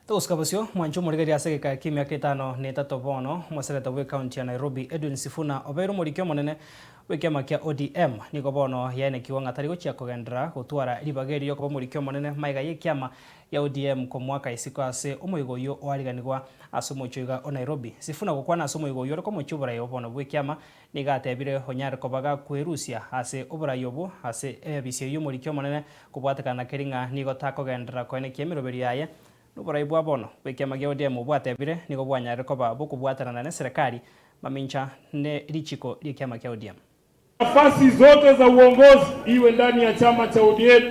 Togosuka bosio, mwanche omorigereria ase egeka ki'emiaka etano na etato bono, omoseneta bw'ecounty ya Nairobi Edwin Sifuna obeire omoriki omonene bw'ekiama kia ODM. Nigo bono yaenekigwa ng'a tari gochia kogenderera gotwara ribaga erio riokoba omoriki omonene magega y'ekiama gia ODM komoaka isiko ase omoigo oyio oariganigwa ase omochie oiga o Nairobi. Sifuna gokwana ase omoigo oyio ore komochia oborai obo bono bw'ekiama nigo atebire onyare koba gakwerusia ase oborai obwo ase eabisi eyio y'omoriki omonene kobwatekana na keri ng'a nigo takogenderera koenekia emeroberio yaye. Noborai bwa bono bw'ekiama gia ODM bwatebire nigo bwanyarire koba bokobwatanana neserekari mamincha ne richiko ri'ekiama kia ODM. Nafasi zote za uongozi iwe ndani ya chama cha ODM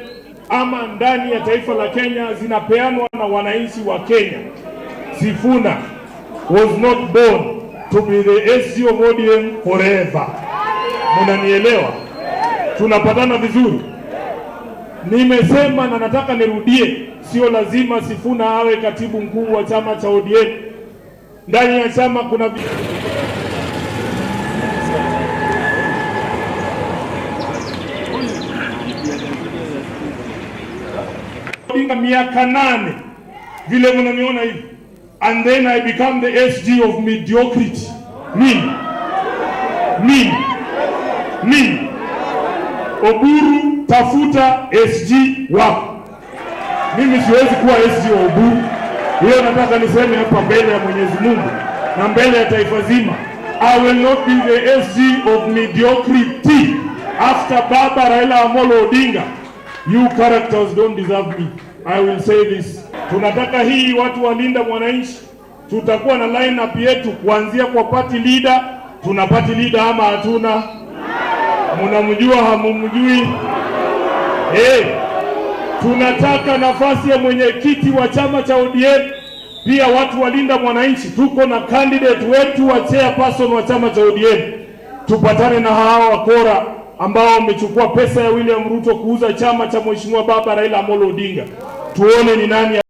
ama ndani ya taifa la Kenya zinapeanwa na wananchi wa Kenya. Sifuna was not born to be the SG of ODM forever. Munanielewa? Tunapatana vizuri? Nimesema na nataka nirudie, sio lazima Sifuna awe katibu mkuu wa chama cha ODM. Ndani ya chama kuna Odinga miaka 8 vile mnaniona hivi, and then I become the SG of mediocrity. Mimi mimi mimi Oburu, tafuta SG wako. Mimi siwezi kuwa SG wa Oburu. Hiyo nataka niseme hapa mbele ya Mwenyezi Mungu na mbele ya taifa zima. I will not be the SG of mediocrity after Baba Raila Amolo Odinga. You characters don't deserve me. I will say this. Tunataka hii watu walinda mwananchi. Tutakuwa na line-up yetu kuanzia kwa party leader. Tuna party leader ama hatuna? Munamjua hamumjui? Hey, tunataka nafasi ya mwenyekiti wa chama cha ODM. Pia watu walinda mwananchi, tuko na candidate wetu wa chairperson wa chama cha ODM. Tupatane na hawa wakora ambao wamechukua pesa ya William Ruto kuuza chama cha Mheshimiwa Baba Raila Amolo Odinga, tuone ni nani.